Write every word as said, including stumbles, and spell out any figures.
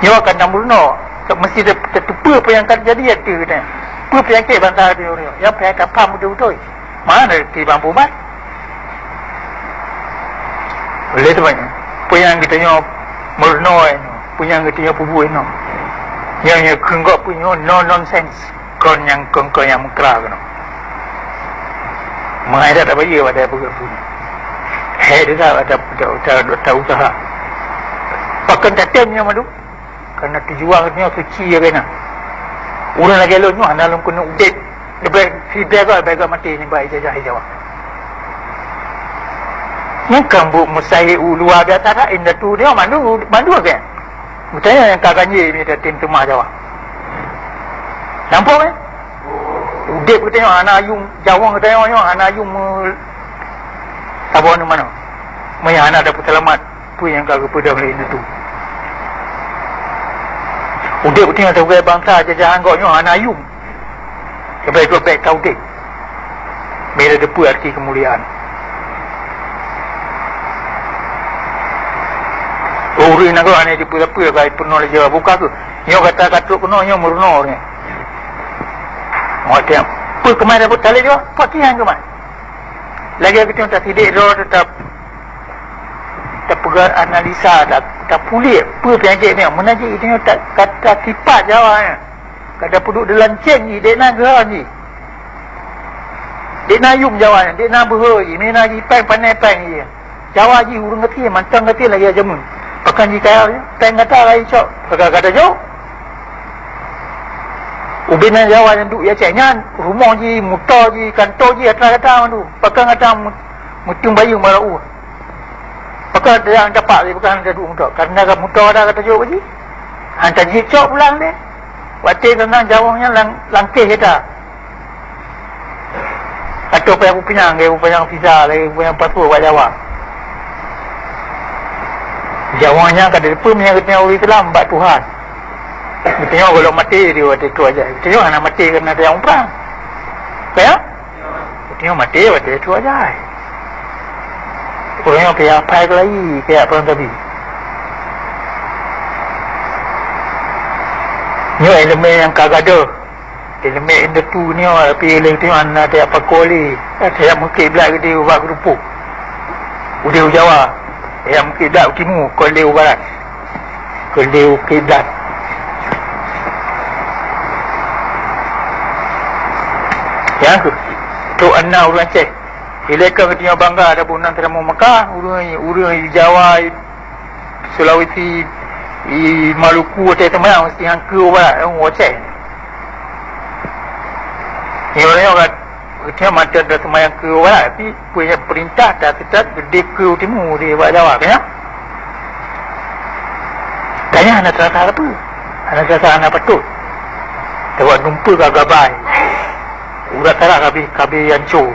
Nyoe ka na meurunoe, meusti te-, te-, teupeue peue nyang ka teujadi ateueh geutanyoe. Peue peunyakét bansa geutanyoe nyoe, nyang payah tapaham beutôi-beutôi. Mana reti bang ubat? Oleh sebab nyan, peue nyang geutanyoe meurunoe nyoe, peue nyang geutanyoe peubuet nyoe, nyang, nyang kheun gob peue nyoe no nonsense. Kon nyang, kon, kon nyang meukra keunoe. Meuhai that tabayeue watèe peugah bunoe. Hai that, that, that, that, that usaha. Pakon tatem nyoe mandum? Karena tujuan nyoe suci ya kena. Ureueng lagèe lôn nyoe hana lôn keuneuk udép. Leubèh sideh goe, leubèh goe maté nibak ijazah Jawa. Nyan kan buet mustahil luar biasa that, indatu nyoe mandum, mandum kan. Geutanyoe nyang ka ganjé mita tem teuma Jawa. Nampak kan? Udép geutanyoe hana yum, Jawa geutanyoe nyoe hana yum, eh, saboh nyoe manoe. Meunyo hana dapeuseulamat, peue nyang ka geupeudong lé indatu? Udép geutanyoe sabagai bansa jajahan gob nyoe hana yum. Leubèh gobek ka udép. Bila teupeu arti kemuliaan. Ureueng nanggroe hana jipeue-peue ka peunoh lé Jawa buka keuh. Nyoe gata ka trok keunoe nyoe meurunoe nyoe. Watèe peue keumai dapat talé Jawa? Pakaian keumai. Lagèe geutanyoe tasidék droe teutap tapeugah analisa, ta-, tapuléh peue peunyakét nyoe. Meunan cit geutanyoe ta-, ka tasipat Jawa nyoe. Ka tapeuduek dilanceng jih, dek na geuhon jih. Dek na yum Jawa nyan, dek na beuhe jih, mina jih péng, pané péng jih. Jawa jih ureueng geutie, mantong geutie lagèe jameun. Pakon jih kaya, péng gata ka jicok, ka, ka, ka tajok. Ubena Jawa nyang duek di Aceh nyan, rumoh jih, moto jih, kanto jih, atra gata mandum. Pakon gata mu-, meuteumbayeueng bak u. Pakon nyang dapat lé, pakon hana taduek moto. Karena ka moto ada ka tajok bak jih. Han tajicok pulang deh. Watèe teuntang Jawa nyan lang-, langkeh gata. Atau payah peupanyang, lagèe peupanyang visa, lagèe peupanyang paspor bak Jawa. Jawa nyan ka direupeu meunyo geutanyoe ureueng Islam bak Tuhan. Geutanyoe gohlom maté di watèe trok ajai. Geutanyoe hana maté karena tajak muprang. Ka ya? Geutanyoe maté watèe trok ajai. Ureueng nyoe kaya apai keulayi, kaya perang tabi. Nyoe ileumèe nyang ka gadôh. Ileumèe indatu nyoe, tapi ileumèe tu hana tajak pakoe lé. Tajak meukiblat geude ubak geurupuk. Udeh u Jawa, tajak meukiblat u timu, kon lé u barat. Kon lé u kiblat. Ya, tu anna ureueng Aceh. Ilèe ka geutanyoe bangga ada bunan teunamu Mekah, ureueng, ureueng Jawa, Sulawesi, i Maluku, watèe seumayang meusti han keu u barat, eh, u Aceh. Nyoe, nyoe kan, geutanyoe mantong taseumayang keu u barat, tapi peue nyang peurintah ta-, teutap geude keu u timu di bak Jawa, kan nyo? Ka nyan hana teurasa sapeue. Hana teurasa, hana patôt. Sabab dumpeue ka gabai. Urat tarak ka abéh, ka abéh anco.